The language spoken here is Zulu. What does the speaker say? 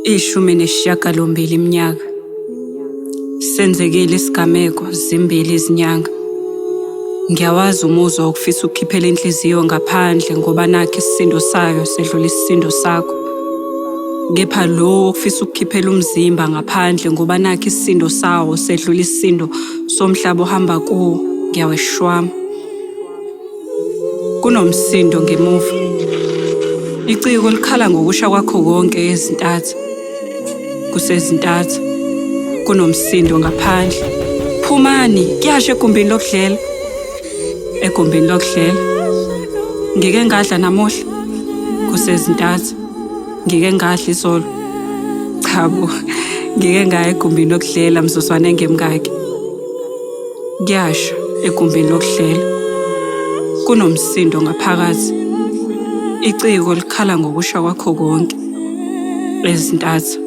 18 iminyaka. Senzekile isigameko zimbili izinyanga. Ngiyawazi umuzwa wokufisa ukukhiphela inhliziyo ngaphandle ngoba nakho isisindo sayo sedlula isisindo sakho. Kepha lo wokufisa ukukhiphela umzimba ngaphandle ngoba nakho isisindo sawo sedlula isisindo somhlaba ohamba kuwo ngiyaweshwama. Kunomsindo ngemuva. Iciko likhala ngokusha kwakho konke ezintatha. Kusezintatha. Kunomsindo ngaphandle. Phumani, kuyasha egumbini lokudlela. Egumbini lokudlela. Ngike ngadla namuhla. Kusezintatha. Ngike ngadla izolo. Cha bo, ngike ngaya egumbini lokudlela mzuzwana engemkakhe. Kuyasha egumbini lokudlela. Kunomsindo ngaphakathi. Iciko likhala ngokusha kwakho konke. Ezintatha.